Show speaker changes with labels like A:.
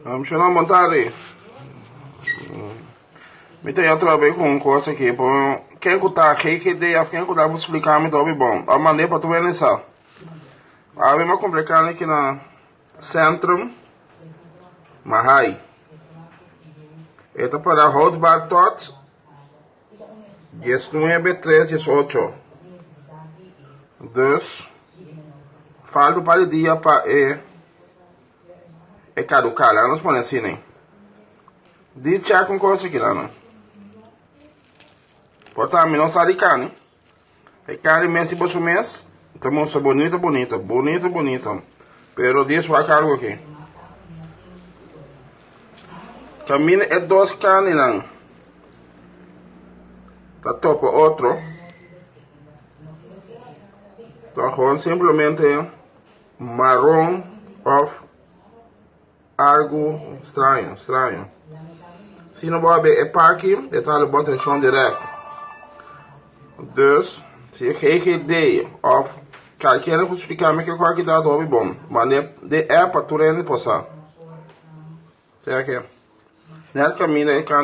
A: Shona, bon tardi. Mi ta atrobe ku un kos aki. Ken ku ta GGD òf ken ku ta por splika mi ta hopi bon. A mand'é pa tur hende sa. Awe mi a kumpra e karni aki na Centrum Mahaai. E ta para houdbaar tot 19, 3, 18. Dus falta un par di dia pa e kaduká. Laga nos pone asina. Di check un kos aki nan. Por ta mi no sa di karni. E karni mes di boso mes ta mustra bonito bonito, bonito bonito. Pero dies wak algo aki. Kaminda e dos karninan ta topa otro. Ta gewoon simplemente maron of algo straño, straño. Si no bo a e paki, e ta bon tenshon direct. Dus, si GGD of cualkier ku splika mi kiko aki ta hopi bon. Manda de app pa tur hende por sa. Sea ke. Net kaminda e karni.